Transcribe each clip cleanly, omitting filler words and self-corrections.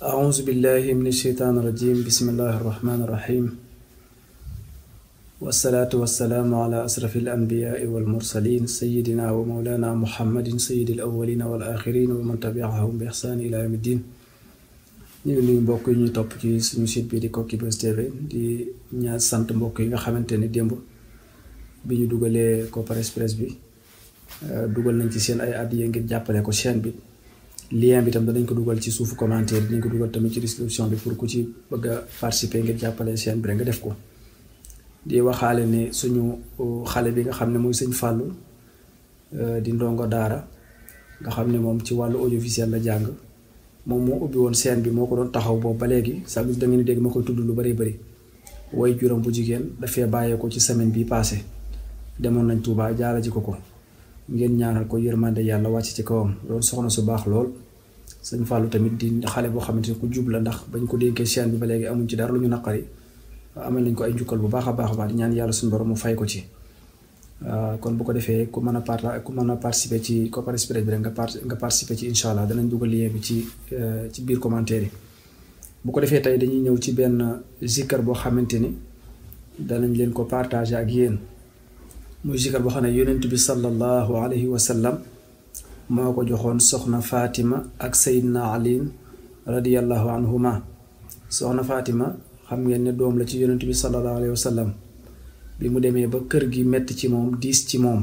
أعوذ بالله من الشيطان الرجيم بسم الله الرحمن الرحيم والصلاة والسلام على أشرف الأنبياء والمرسلين سيدنا ومولانا محمد سيد الأولين والآخرين ومن تبعهم بإحسان إلى يوم الدين. ñu ngi mbokk yi ñuy topp ci suñu site bi di Koki Buzz TV di ñaan sant mbokk yi nga xamante ne démb bi ñu dugalee Kopar Express bi dugal nañ ci seen ay addiya ngir jàppale ko chaîne bi. lien bi tam danañ ko dugal ci suufu commentaire dinañ ko dugal tamit ci description bi pour ku ci bëgg a participer ngir jàppale chaîne bi rek nga def ko. di waxaale ne suñu xale bi nga xam ne mooy sëñ Fallou di ndongo daara nga xam ne moom ci wàllu audiovisuel la jàng moom moo ubbi woon chaîne bi moo ko doon taxaw boobu ba léegi saa bis da ngeen di dégg ma koy tudd lu bari bari way juróom bu jigéen dafee bàyyeekoo ci semaine bi passé demoon nañ Touba jaara ji ko ngeen ñaanal ko yërmande yàlla wàcc ci kawam loolu soxna su baax lool. sëñ Fallou tamit di xale boo xamante ne ku jub la ndax bañ ko dénkee chaîne bi ba léegi amuñ ci dara lu ñu naqari amal nañ ko ay njukkal bu baax a baax di ñaan yàlla suñu borom mu fay ko ci. kon bu ko defee ku mën a participer ci Kopar Express bi rek nga participer ci incha allah danañ dugal lien bi ci biir commentaire yi. bu ko defee tey dañuy ñëw ci benn zikkar boo xamante ni danañ leen ko partager ak yéen muy zikkar boo xam ne yonent bi sallallahu alayhi wa sallam moo ko joxoon soxna Fatima ak Seydina Ali radiyallahu anhuma. soxna Fatima xam ngeen ne doom la ci yonent bi sallallahu alayhi wa sallam bi mu demee ba kër gi metti ci moom diis ci moom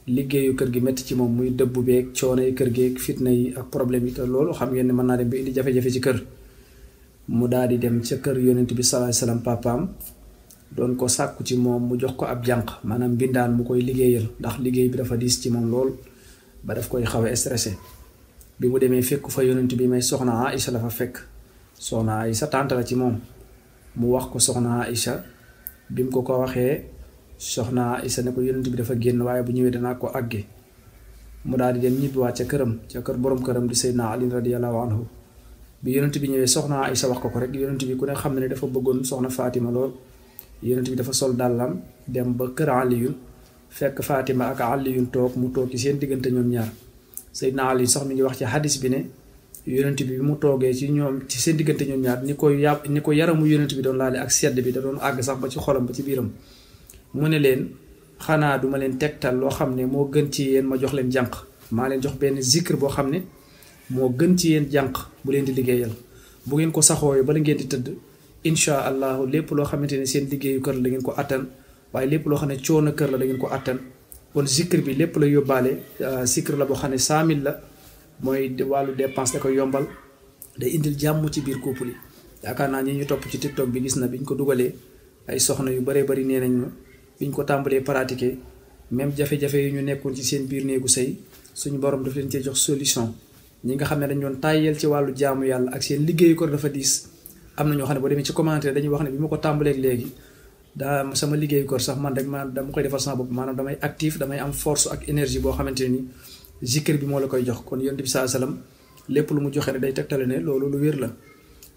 liggéeyu kër gi metti ci moom muy dëbbu beeg coono yi kër gi ak fitna yi ak problème yi te loolu xam ngeen ne mën naa dem ba indi jafe-jafe ci kër mu daal di dem ca kër yonent bi sallallahu alayhi wa sallam papaam doon ko sàkku ci moom mu jox ko ab jànq maanaam mbindaan mu koy liggéeyal ndax liggéey bi dafa diis ci moom lool ba daf koy xaw a stressé bi mu demee fekk fa yonent bi may soxna Aïcha la fa fekk soxna Aïcha tànt la ci moom mu wax ko soxna Aïcha bi mu ko waxee soxna Aïcha ne ko yonent bi dafa génn waaye bu ñëwee danaa ko àgge mu daal di dem ñibbiwaat ca këram ca kër borom këram di Seydina Ali radiyallahu anhu bi yonent bi ñëwee soxna Aïcha wax ko rek yonent bi ku ne xam ne dafa bëggoon soxna Fatima lool yonent bi dafa sol dàllam dem ba kër Aliyun fekk Fatima ak Aliyun toog mu toog ci seen diggante ñoom ñaar Seydina Ali sax mi ngi wax ci hadis bi ne yonent bi mu toogee ci seen diggante ñoom ñaar ni ko yaramu yonent bi doon laale ak sedd bi da doon àgg sax ba ci xolam ba ci biiram mu ne leen xanaa duma leen tegtal loo xam ne moo gën ci yéen ma jox leen jànq maa leen jox benn zikr boo xam ne moo gën ci yéen jànq bu leen di liggéeyal bu ngeen ko saxooyee bala ngeen di tëdd incha allahu lépp loo xamante ne seen liggéeyu kër la ngeen ko attan waaye lépp loo xam ne coono kër la da ngeen ko attan kon zikr bi lépp la yóbbaale zikr la boo xam ne 100 000 la mooy wàllu dépense da koy yombal day indil jàmm ci biir couple yi yaakaar naa ñi ñu topp ci TikTok bi gis na biñ ko dugalee ay soxna yu baree bari nee nañ ma biñ ko tàmbalee pratiquer même jafe-jafe yi ñu nekkoon ci seen biir néegu sëy suñu borom daf leen cee jox solution ñi nga xam ne dañ doon tàyyeel ci wàllu jaamu yàlla ak seen liggéeyu ko dafa diis am na ñoo xam ne boo demee ci commentaire dañuy wax ne bi ma ko tàmbaleeg léegi daa sama liggéeyu ko sax man rek dama koy defal sama bopp maanaam damay actif damay am force ak énergie boo xamante ni zikr bi moo la koy jox kon yonent bi sallallahu alayhi wasallam lépp lu mu joxe rek day tegtale ne loolu lu wér la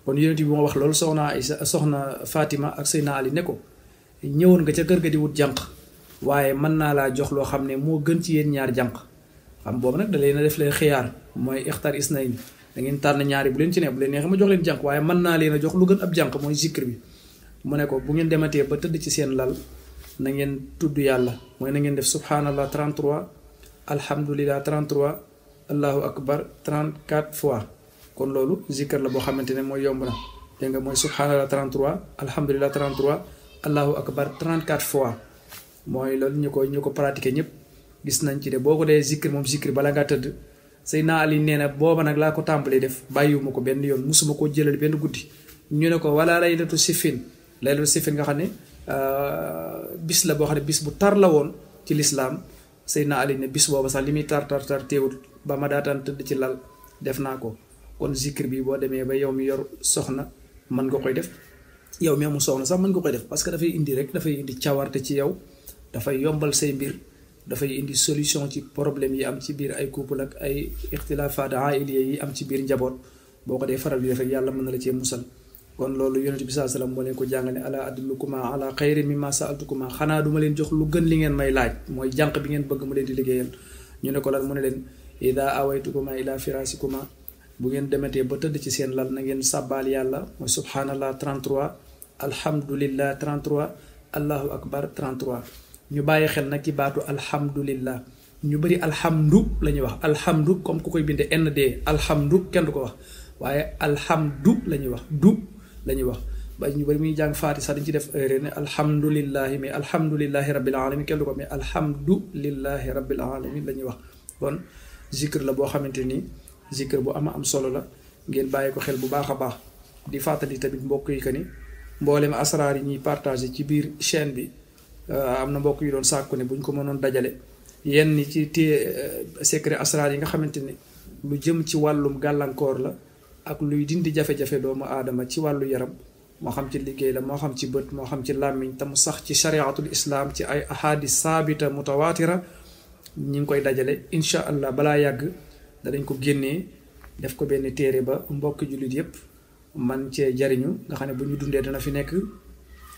kon yonent bi moo wax loolu soxna Fatima ak Seydina Ali ne ko ñëwoon nga ca kër ga di wut jànq waaye mën naa laa jox loo xam ne moo gën ci yéen ñaar jànq xam boobu nag da leen a def leen xiyaar mooy ixtar isnayn da ngeen tànn ñaari bu leen ci ne bu leen neexee ma jox leen jànq waaye mën naa leen a jox lu gën ab jànq mooy zikr bi mu ne ko bu ngeen dematee ba tëdd ci seen lal na ngeen tudd yàlla mooy na ngeen def subhanallah 33 alhamdulillah 33 allahu akbar 34 fois kon loolu zikr la boo xamante ne mooy yomb na dégg nga mooy subhanallah 33 alhamdulillah 33 allahu akbar 34 fois mooy loolu ñu ko pratiquer ñëpp gis nañ ci de boo ko dee zikr moom zikr bala ngaa tëdd Seydina Ali nee na booba nag laa ko tàmbalee def bàyyiwuma ko benn yoon musuma koo jëlal benn guddi ñu ne ko wala laylatu sifin nga xam ne bis la boo xam ne bis bu tar la woon ci lislaam Seydina Ali ne bis booba sax li muy tar teewul ba ma daataan tëdd ci lal def naa ko kon zikr bi boo demee ba yow mi yor soxna mën nga koy def yow mi amul soxna sax mën nga koy def parce que dafay indi cawarte ci yow dafay yombal say mbir dafay indi solution ci problème yi am ci biir ay couple ak ay ixtilaafaat ailiya yi am ci biir njaboot boo ko dee faral di def rek yàlla mën na la cee musal kon loolu yonent bi sallallahu alayhi wasallam moo leen ko jàngale ala adulukuma ala xayri mimma saaltukuma xanaa duma leen jox lu gën li ngeen may laaj mooy jànq bi ngeen bëgg mu leen di liggéeyal ñu ne ko lan mu ne leen ida awaytukuma ila firasikuma bu ngeen demetee ba tëdd ci seen lal na ngeen sàbbaal yàlla mooy subhanallah 33 alhamdulillah 33 allahu akbar 33 ñu bàyyi xel nag ci baatu alhamdulillah ñu bari alhamdu la ñuy wax alhamdu comme ku koy bindee nd alhamdu kenn du ko wax waaye alhamdu la ñuy wax du la ñuy wax ba ñu bari muy jàng faati sax dañ ci def erreur ne alhamdulillahi mais alhamdulillahi rabbil alamin kenn du ko mais alhamdulillahi rabbil alamin la ñuy wax kon zikr la boo xamante ni zikr bu am solo la ngeen bàyyi ko xel bu baax a baax di fàttali tamit mbokk yi que ni mboolem asraar yi ñuy partagé ci biir chaîne bi am na mbokk yu doon sàkku ne bu ñu ko mënoon dajale yenn ci secret asraar yi nga xamante ni lu jëm ci wàllum gàllankoor la ak luy dindi jafe-jafe doomu aadama ci wàllu yaram moo xam ci liggéey la moo xam ci bët moo xam ci làmmiñ te mu sax ci shariatul islam ci ay ahadis saabita mutawatira ñi ngi koy dajale incha allah balaa yàgg danañ ko génnee def ko benn téere ba mbokki jullit yépp man cee jariñu nga xam ne bu ñu dundee dana fi nekk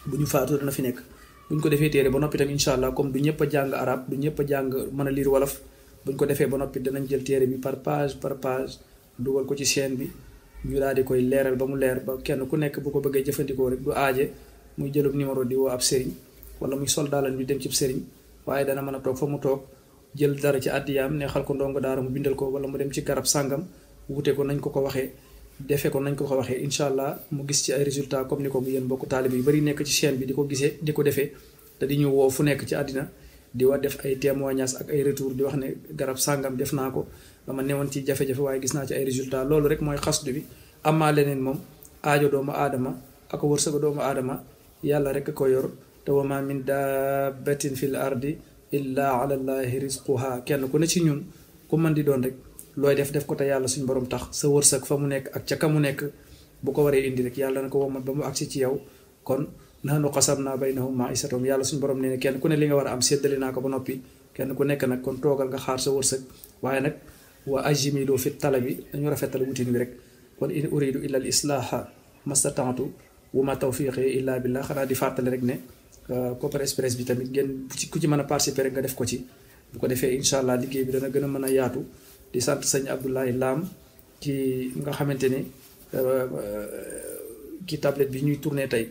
bu ñu faatu dana fi nekk bu ñu ko defee téere ba noppi tam incha allah comme du ñëpp a jàng arab du ñëpp a jàng mën a lire wolof bu ñu ko defee ba noppi danañ jël téere bi par page dugal ko ci chaîne bi ñu daal di koy leeral ba mu leer ba kenn ku nekk bu ko bëggee jëfandikoo rek du aaje muy jëlub numéro di woo ab sëriñ wala muy sol daalal bi dem ci sëriñ waaye dana mën a toog fa mu toog jël dara ci àddiyaam neexal ko ndongo daara mu bindal ko wala mu dem ci garab sàngam wute ko nañ ko waxee defee ko nañ ko waxee incha allah mu gis ci ay résultats comme ni ko yéen mbokku taalibe yu bari nekk ci chaîne bi di ko gisee di ko defee te di ñu woo fu nekk ci àddina di wax def ay témoignages ak ay retour di wax ne garab sàngam def naa ko dama newoon ci jafe-jafe waaye gis naa ci ay résultats loolu rek mooy xasdu bi amaa leneen moom aajo doomu aadama ak wërsëgu doomu aadama yàlla rek ko yor te wa ma min dabbatin fil ardi illa ala llahi rizquha kenn ku ne ci ñun ku mën di doon rek looy def ko te yàlla suñu borom tax sa wërsëg fa mu nekk ak ca ka mu nekk bu ko waree indi rek yàlla na ko womat ba mu agsi ci yow kon nahnu qasamna baynahum ma'isatum yàlla suñu borom nee ne kenn ku ne li nga war a am séddale naa ko ba noppi kenn ku nekk nag kon toogal nga xaar sa wërsëg waaye nag wa ajmilu fi talabi dañu rafetal wutin bi rek kon in uridu illa al islaha mastata'tu wa ma tawfiqi illa billah xanaa di fàttali rek ne Kopar Express bi tamit ngeen ku ci mën a participer rek nga def ko ci bu ko defee incha allah liggéey bi dana gën a mën a yaatu di sant sëñ Abdoulaye Lam ci nga xamante ne ki tablette bi ñuy tourné tey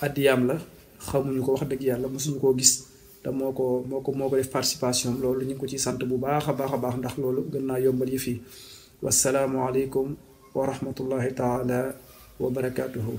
addiyaam la xamuñu ko wax dëgg yàlla mosuñu koo gis te moo ko def participation loolu ñu ngi ko ci sant bu baax a baax ndax loolu gën naa yombal yëf yi wasalaamu aleykum wa rahmatullahi taala wa barakatuhu